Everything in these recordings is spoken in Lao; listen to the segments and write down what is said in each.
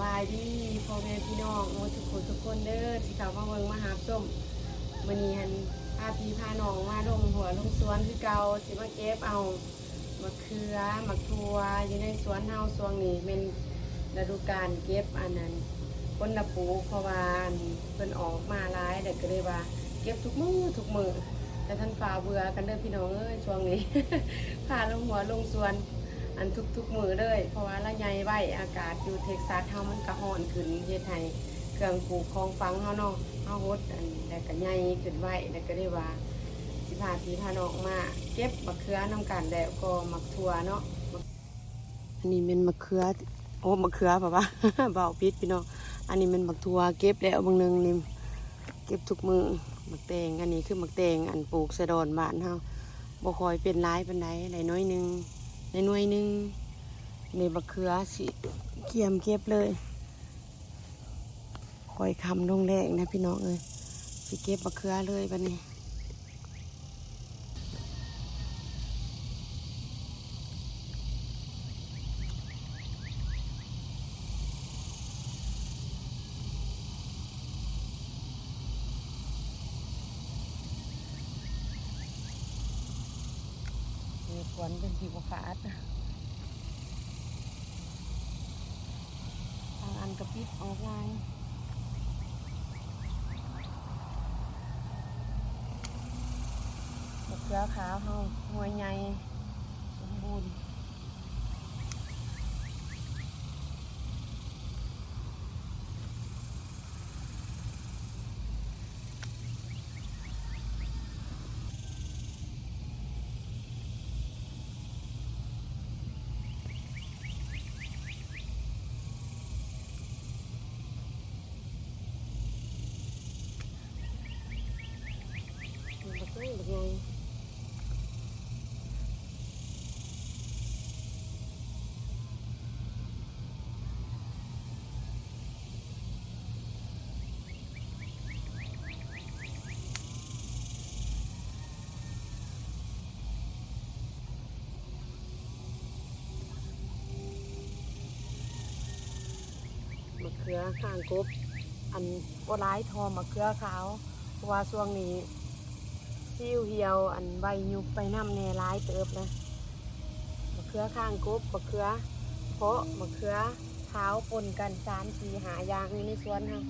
ສະບາຍດີພໍ່ແມ່ພີ່ນ້ອງໝົດທຸກຜູ້ທຸກຄົນເດີ ທີ່ເຂົ້າມາເບິ່ງມາຮັບຊົມ. ມື້ນີ້ຫັ້ນພາພີ່ພານ້ອງມາລົງຮົ້ວລົງສວນຄືເກົ່າ ຊິມາເກັບເອົາໝາກເຂືອ ໝາກຖົ່ວ ຢູ່ໃນສວນເຮົາ. ຊ່ວງນີ້ແມ່ນລະດູການເກັບອັນນັ້ນ ຜົນລະປູກ ເພາະວ່າອັນເພິ່ນອອກມາຫຼາຍ ແລ້ວກໍເລີຍວ່າເກັບທຸກມື້ທຸກມື້. ແຕ່ທ່ານຟ້າວເບື່ອກັນເດີພີ່ນ້ອງເອີຍ ຊ່ວງນີ້ ພາລົງຮົ້ວລົງສວນ ອັນທຸກໆມື້ເລີຍ ເພາະວ່າລະໃຫຍ່ໄວ. ອາກາດຢູ່ເທັກຊັສເຮົາມັນກະຮ້ອນຂຶ້ນ ເຮັດໃຫ້ເຄື່ອງປູກຂອງຝັງເຮົາເນາະ ເຮົາຫົດອັນ ແລ້ວກະໃຫຍ່ຂຶ້ນໄວ. ແລ້ວກະເລີຍວ່າຊິພາພີ່ພານ້ອງມາເກັບໝາກເຂືອນຳກັນ ແລ້ວກໍໝາກຖົ່ວເນາະ. ອັນນີ້ແມ່ນໝາກເຂືອ ໂອ້ ໝາກເຂືອ ເວົ້າວ່າ ເວົ້າຜິດພີ່ນ້ອງ. ອັນນີ້ແມ່ນໝາກຖົ່ວ ເກັບແລ້ວເບິ່ງໜຶ່ງນີ້ ເກັບທຸກມື້. ໝາກແຕງ ອັນນີ້ຄືໝາກແຕງ ອັນ ປູກໃສ່ດອນບ້ານເຮົາ ບໍ່ຄ່ອຍເປັນຫຼາຍປານໃດ ໄດ້ໜ້ອຍໜຶ່ງ ໄດ້ໜ່ວຍໜຶ່ງ. ນີ້ໝາກເຂືອ ຊິກຽມເກັບເລີຍ. ຄ່ອຍຄ່ຳລົງແລ້ງນະພີ່ນ້ອງເອີຍ ຊິເກັບໝາກເຂືອເລີຍບັດນີ້. ເອີ ຄວັນເປັນສີບໍ່ຂາດ ບາງອັນກໍປິດອອກລາຍ. ໝາກເຂືອຂາວເຮົາໜ່ວຍໃຫຍ່ສົມບູນ. ບັກໃຫຍ່ ບັກໃຫຍ່. ໝາກເຂືອຂ້າງກົບ ອັນບໍ່ຫຼາຍທໍ່ໝາກເຂືອຂາວ ເພາະວ່າຊ່ວງນີ້ຊິວຫ່ຽວ ອັນ ໃບຫຍຸບໄປນຳແດ່ ຫຼາຍເຕີບນະ. ໝາກເຂືອຂ້າງກົບ ໝາກເຂືອເພາະ ໝາກເຂືອຂາວ ປົນກັນ ສາມ ສີ່ ຫ້າ ຢ່າງຢູ່ໃນສວນເຮົາ.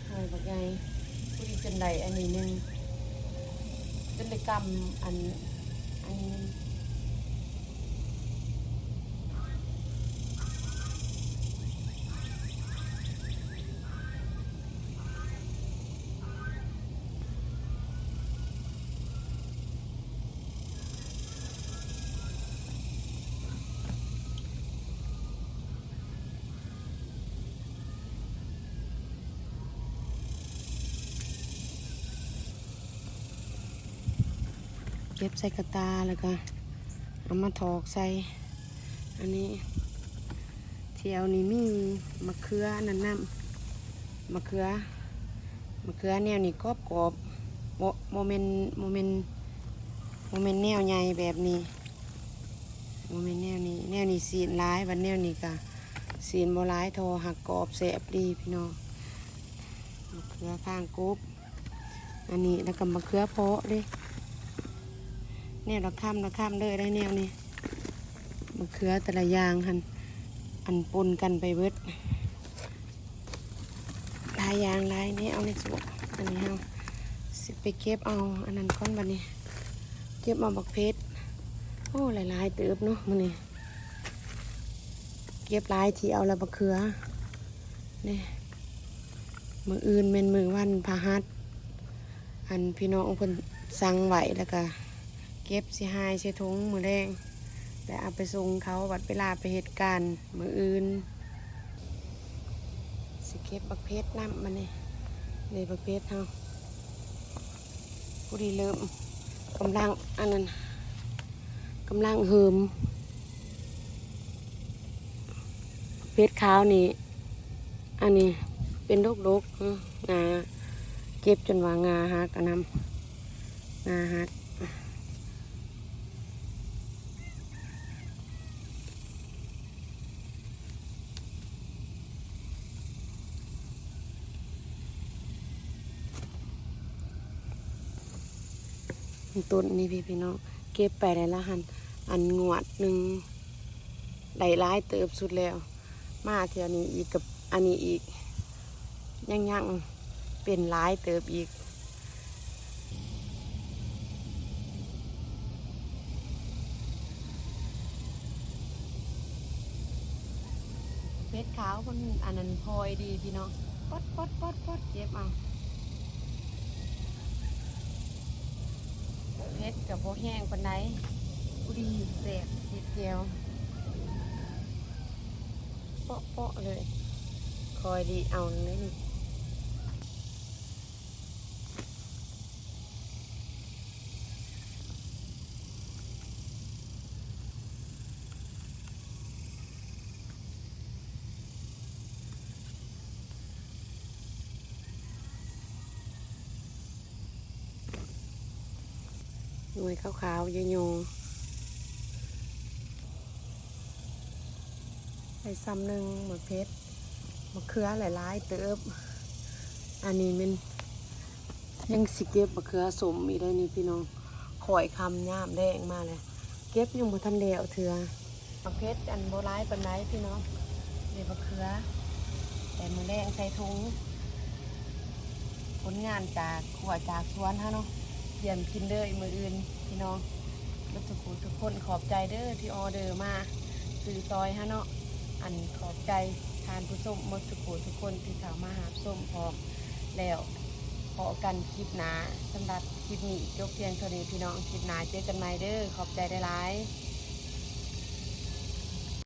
ໂອ້ຍ ບັກໃຫຍ່ ພໍດີຈົນໄດ້ອັນນີ້ໜຶ່ງ ຈົນໄດ້ກຳອັນ ອັນ ເກັບໃສ່ກະຕ່າ ແລ້ວກະເອົາມາຖອກໃສ່ ອັນນີ້. ແຖວນີ້ມີໝາກເຂືອອັນນັ້ນນຳ ໝາກເຂືອ ໝາກເຂືອແນວນີ້ກອບໆ ບໍ່ ບໍ່ແມ່ນ ບໍ່ແມ່ນ ບໍ່ແມ່ນແນວໃຫຍ່ແບບນີ້ ບໍ່ແມ່ນແນວນີ້ ແນວນີ້ຊີ້ນຫຼາຍ ບັດແນວນີ້ກະຊີ້ນບໍ່ຫຼາຍທໍ່ ຫາກກອບແຊບດີພີ່ນ້ອງ. ໝາກເຂືອຂ້າງກົບ ອັນນີ້ ແລ້ວກໍໝາກເຂືອເພາະເດ້ ແນວລະຄຳລະຄຳເລີຍໄດ໋ແນວນີ້. ໝາກເຂືອແຕ່ລະຢ່າງຫັ້ນ ອັນ ປົນກັນໄປເບິດ ຫຼາຍຢ່າງຫຼາຍແນວໃນສວນ. ອັນນີ້ເຮົາຊິໄປເກັບເອົາອັນນັ້ນກ່ອນບັດນີ້ ເກັບເອົາບັກເພັດ. ໂອ້ ຫຼາຍໆເຕີບເນາະມື້ນີ້ ເກັບຫຼາຍທີ່ເອົາລະບັກເຂືອ. ນີ້ ມື້ອື່ນແມ່ນມື້ວັນພະຫັດ ອັນ ພີ່ນ້ອງເພິ່ນສັ່ງໄວ້ ແລ້ວກະເກັບໃສ່ຫາຍໃສ່ຖົງມື້ແລງ ແລ້ວເອົາໄປສົ່ງເຂົາ ບັດເວລາໄປເຮັດການມື້ອື່ນ. ຊິເກັບບັກເພັດນຳບັດນີ້ ນີ້ບັກເພັດເຮົາ ພໍດີເລີ່ມ ກຳລັງອັນນັ້ນ ກຳລັງເຫີມ. ເຜັດຂາວນີ້ ອັນນີ້ເປັນດົກໆ ຫາ ເກັບຈົນວ່າງ່າຫັກ ອັນນຳ ງ່າຫັກ. ຕົ້ນນີ້ພີ່ ພີ່ນ້ອງ ເກັບໄປໄດ້ລະຫັ້ນ ອັນງວດໜຶ່ງໄດ້ຫຼາຍເຕີບສຸດແລ້ວ ມາເທື່ອນີ້ອີກກັບອັນນີ້ອີກ ຍັງ ຍັງເປັນຫຼາຍເຕີບອີກ. ເຜັດຂາວເພິ່ນອັນນັ້ນ ພອຍດີພີ່ນ້ອງ ປອດໆໆໆ ເກັບເອົາ. ເຜັດກໍບໍ່ແຮງປານໃດ ພໍດີແຊບ ເຮັດແຈ່ວເປາະໆເລີຍ ຄ່ອຍດີເອົາເລີຍນີ້. ໜ່ວຍຂາວໆ ໂຍໆ ໄດ້ຊ່ຳໜຶ່ງ ໝາກເຜັດ ມະເຂືອຫຼາຍໆເຕີບ. ອັນນີ້ແມ່ນຍັງຊິເກັບມະເຂືອສົ້ມອີກໄດ໋ນີ້ພີ່ນ້ອງ ຄ້ອຍຄ່ຳຍາມແລງມາແລ້ວ ເກັບຍັງບໍ່ທັນແລ້ວເທື່ອ. ໝາກເຜັດອັນບໍ່ຫຼາຍປານໃດພີ່ນ້ອງ ເກັບມະເຂືອ ແຕ່ມື້ແລງໃສ່ຖົງ ຜົນງານຈາກຂົວຈາກສວນເຮົາເນາະ ກຽມກິນເລີຍມື້ອື່ນພີ່ນ້ອງ. ໝົດທຸກຜູ້ທຸກຄົນ ຂອບໃຈເດີທີ່ອໍເດີມາຊື້ຊ່ອຍເຮົາເນາະ. ອັນຂອບໃຈທ່ານຜູ້ຊົມໝົດທຸກຜູ້ທຸກຄົນທີ່ເຂົ້າມາຮັບຊົມພ້ອມ ແລ້ວພໍ້ກັນຄລິບໜ້າ. ສຳລັບຄລິບນີ້ຈົບພຽງເທົ່ານີ້ພີ່ນ້ອງ ຄລິບໜ້າເຈີກັນໃໝ່ເດີ. ຂອບໃຈຫຼາຍໆ.